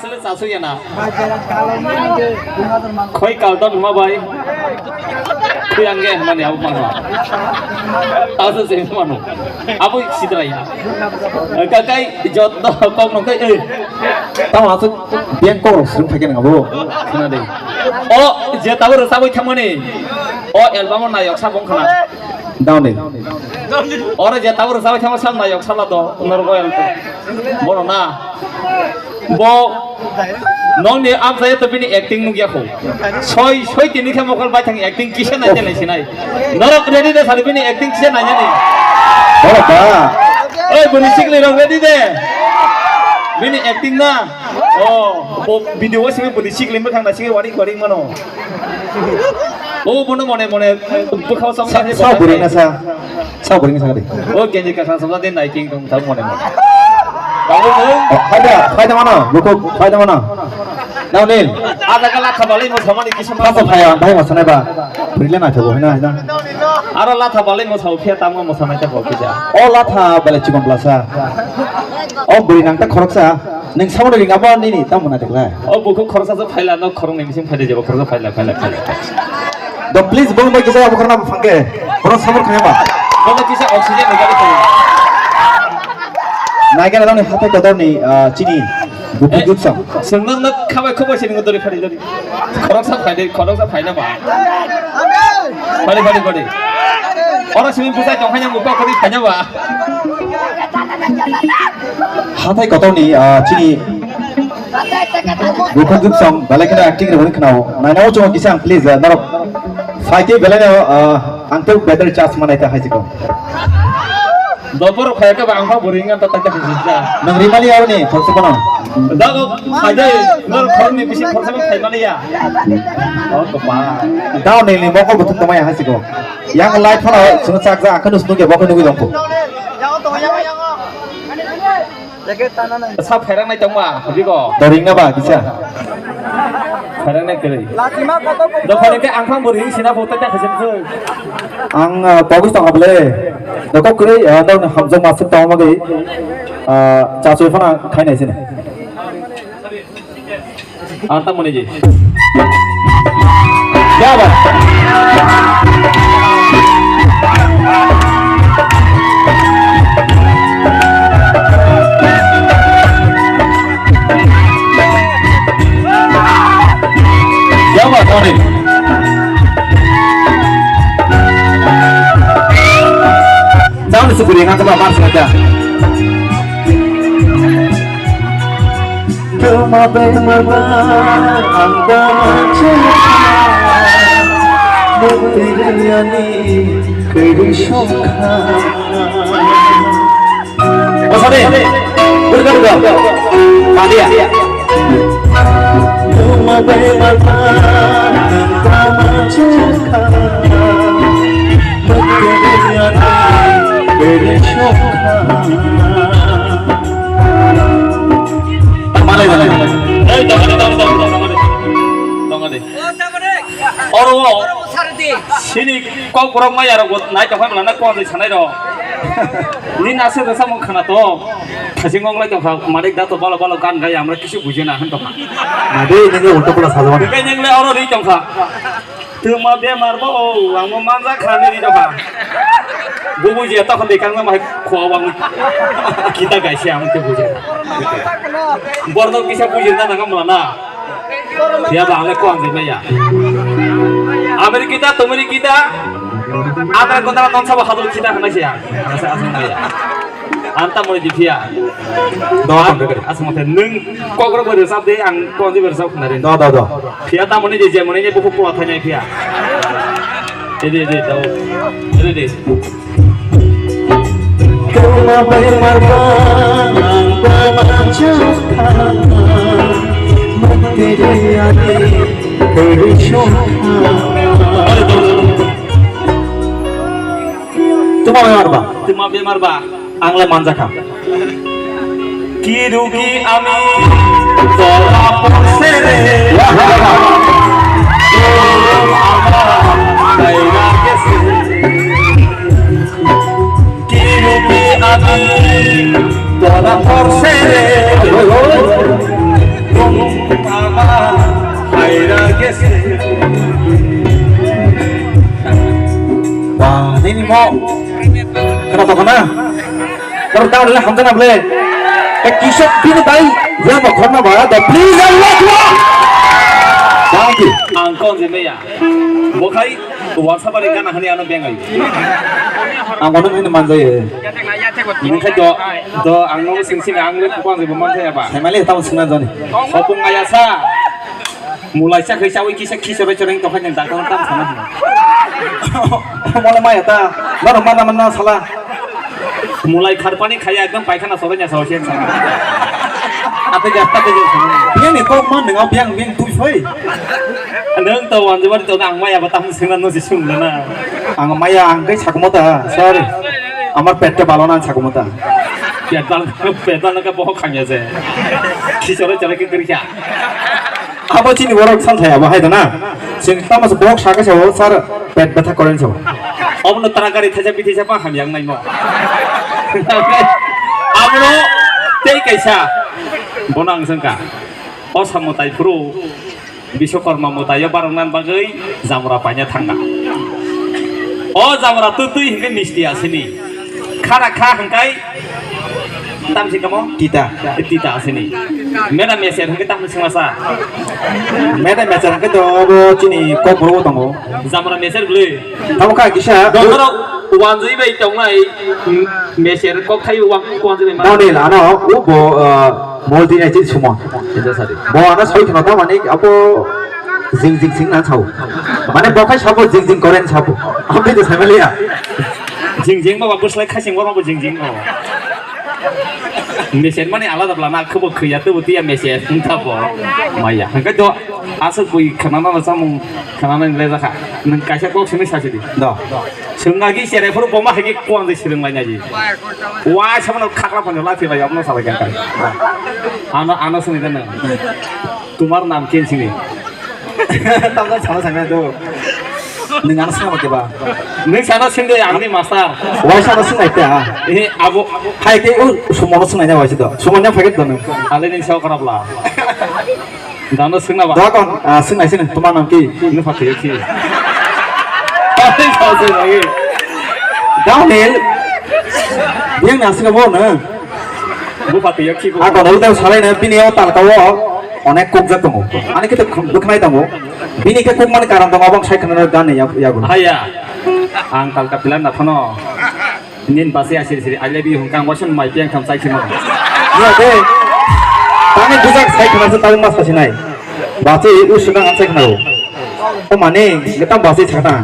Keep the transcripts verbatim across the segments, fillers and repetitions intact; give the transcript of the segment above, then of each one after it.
Asle chasu yana. Khoi kalton hima bai. Khoi angge himani abo mano. Tasu se himano. Abo sidra ya. Kakai jotto kok no kai, eh. Tamo asuk beng kok rok sung thake nang abo. Khna de. O je tabo rwsabwi thangmani. O album o nayok sa bong khna. Down de. Oro je tabo rwsabwi thangma sam nayok sala do. Norok o album. Bono na. Bo nongni amchaya to bini acting nukya kho. Soi, soi tini khe mokol bai thang acting kisa nai nai sinai. Norok ready de sari bini acting kisa nai nai. Oro ba. Oi, bini sikli rok ready de. Bini acting na. Oh, bo video simi bini sikli mukang na simi wari wari mano. Oh, bono mone mone bukha sa sa buri na sa. Sa boring sa de. O genji kakhang samsa de naiking tong thang mone mone. Babu nung. Haida, haida mana? Buku haida mana? Now nil. Ada kala khabalai mo samani kisam. Kasa phaya, bahai mo sanai ba. Brile na thabo hina hina. Aro la thabalai mo sao phia tamo mo sanai ta bo kija. O la tha bale chikon blasa. O buri nang ta khorok sa. Neng samani ring abo nini tamo na dekla. O buku khorok sa phaila no khorok ni bising phaile jebo khorok sa phaila phaila phaila. Do please bong bai kisa abo khorna phangke. Boro sabor khaya ba. Bong kisa oxygen ni gari khaya. Naikhe na doni hatai kotor ni, ah, chini. Buku gupsa. Sengno no khabai khabai sini dori phari dori. Khorok sa phai dori, khorok sa phai na ba. Phari phari phari. Ora sini pusai tong khanya muka khori khanya ba. Hatai kotor ni, ah, chini. Bukhuk gupsong, belai kheno acting rwmani khwnao. Nainao chwng kisa ang please, ah, norok phaikhe belai no, ah, ang tei better chance manai ta hai jikon. Dopor phai ka bang ha buri ngan ta ta ta jikja. Nang rimani yaw ni, thok se kono. Da ko phai dai, nor khorni bisi khorsa phai mani ya. Oh, ko pa. Dao ni ni moko buthuk tama ya hai jikon. Yang light phano chwng chak ja, akhano sunu ke bokho nugui dongko. Sa phairang nai tongma, biko. Doring na ba kisa. Phairang nai kwrwi. Dophani khe ang phang bwrwi sina bo ta ta khasem khoi. Ang, ah, pogis tong able. Dokok kwrwi, ah, dok hamjak masuk tong magi. Ah, chachoi phana khainai sini. Anta muni ji. Kya baat? Kya baat, Tony? Jao ni sukuri, ngan coba mas ngaja. Tuma bai mama ang ba chakha, mukti riyani kiri shokha. Osade, durga durga, padia. Tuma bai mama ang ba chakha, mukti riyani kiri shokha. Malai, malai. Ei, tongani, tongani, tongani, tongani. Tongani. Oro, sini kok borok maya rok nai tongkhai mala na kok sanai rok. Ni nase resa mung khana to. Thasing ong lai tongkha, marik da to balo balo gan gai amra kisu bujena han tongkha. Made nini ulta pula sajama. Kai neng le oro ri tongkha. Tuma bemar bo, o, ang bo manja khani ri doka. Bo buji ya, tokon de kang ma khwa wang. Kita gaisi ang te buji. Bordo kisa buji na nang mala na. Ya ba ang ko ang de ya. Ameri kita, tumeri kita. Adra kota non sabo hadul kita khana siya. Asa asa ya. Anta mori di phiya. Do, do, do. Asma the nung kokro bo resap de ang konji bo resap khna re. Do, do, do. Phiya ta moni je je moni je buku pula thai nai phiya. Ede ede do. Ede ede. Koma bai mar ba ang ba ma chukha. Mukti riyani kiri shokha. Tuma bemar ba? Tuma bemar ba? Ang le manjakha. Ki rugi ami tola porsere. Wah, wah, wah. Ki rugi ami tola porsere. Hoi, hoi. Khna tokha na? Karo ta le hamjana ble. Te kisa bini bai ya ba khorna ba da, please, I love you. Thank you. Ang kon je meya. Bo khai WhatsApp ani gana hani ano bengai. Ang ono hini manjai. Nung khai do, do ang no sing sing ang le kupang je bo manjai ba. Family tamo singna jani. Opung ayasa. Mulai sa khai sawi kisa kisa bai choreng to khai nang dakang tam sana. Mole maya ta. Noro mana mana sala. Mulai kharpani khaya ekdom paikhana soro nya soro sen sana. Ate ja ate ja sana. Biang ni kok man nang biang biang tu soi. Nang to wan jabari to nang maya ba tam singna no si sung na. Ang maya ang kai sakmo ta. Sorry. Amar pet ta balo na sakmo ta. Pet bal pet bal ka bohok khanya je. Kisa bai choreng ke kiri kya. Abo chini borok san thai abo hai da na. Sing tamo se bok saka se o sar pet betha koren se. Obono tara gari thaisa bithisa pa hamyang nai mo. Abono tei kaisa bono ang sangka. O samo tai phuru Biswakarma mwtaio barokna bagwi jamra paina thangkha. O jamra twtwi hwnkhe misti asini. Khara kha hwnkhe tamsi kamo? Tita. Tita asini. Meda meser hwnkhe tamsi swngmasa. Meda meser hwnkhe to abo chini kokborok tongo. Jamra meser bwlwi. Tamo kha kisa. Dokhorok wanjwi bai tongnai meser kokthai wang wanjwi bai ma. Daniel ano ubo, uh, Moldi nai chini sumo. Bo ano soi khna ta mani abo jing jing sing na sao. Mane bo khai sabo jing jing koren sabo. Ambe de family ya. Jing jing baba bwslai khasing borok bo jing jing o. Mesen mani alada bla na khubo khya tubu tiya mesen ta bo. Maya. Hangkai do asuk bui khana na samung khana na le jakha. Nang kaisa kok sini sasi di. Do. Sungagi sere phuru boma hagi kuang de siring lai naji. Wa samano khakla phano lathi lai amno salai kan. Ano ano sini dan. Tumar nam ken sini. Tamo sama sama do. Nang ano sama ke ba. Nang sana sinde angni master. Wa sama sini ta. Eh abo. Hai ke u sumono sini na wa sido. Sumonya paket do nang. Ale ni sao karabla. Dano swngna ba? Dogon, ah, swngnaisini, toma nam ki? Nung phatwi ki? Phatwi phatwi lagi. Downhill. Yang nang swngna bo no? Bo phatwi ki bo? Ah, kono udah salai na, bini o talka o onek kok jat tongo. Ani kita bukhnai tongo. Bini ke kok mani karan tongo, abang sai khana gan ya, ya gun. Haya. Ang talka pilan na phano. Nin basi asiri siri, I love you hwnkha, ang waisa mai piang tham chai kheno. Ya de. Tani bujak sai khana se tabung mas kasi nai. Basi u sudang ang chai khana. O mane, getam basi chata.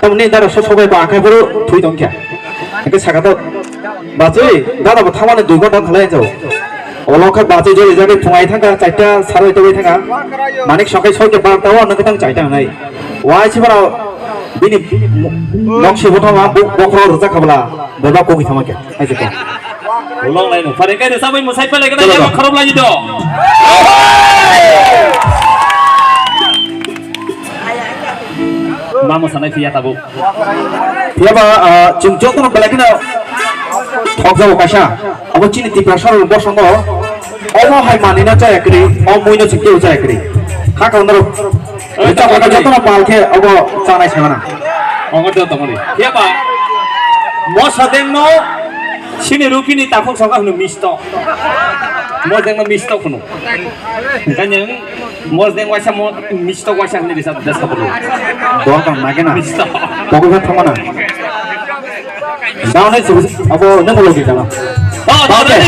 Tamni dara so sobai ba akai buru thui tong kya. Eke saka to. Basi, dada bo thamane dui ghonta khalai jao. Olo khe bachwi jori jagwi phungai thangkha, chaita saroi togwi thangkha. Manik sokai soita bar tawa nang tang chaita nai. Wai sibara bini nok sibo thangma bokhro rwchak khabla boba kogwi thangma khe. Hai se ko. Long lai no. Phare kai rwchapwi mwsai pele gana ya khorop lai do. Mamo sanai phiya tabuk. Phiyaba, ah, chwng jotono belai kheno thokjago kaisa. Abo chini Tiprasa rok bosongo. Omo hai manina chaya kwrwi, o muino chwng teibo chaya kwrwi. Hakhe onorok. Oi, richak tongmani. Jotono pal khe obo chanai sanana. Omo do tongmani. Phiyaba, mo sadengno chini rupini takhuk songkha hwno misto. Mo dengno misto hwno. Hwnkhe nwng Mosdeng waisa mo, mistok waisa hwnwi risa da sabolo. Dol tong nage na. Mistok. Pokok khe thangma na. Down hai subu abo nang logi jana. Oh, down hai.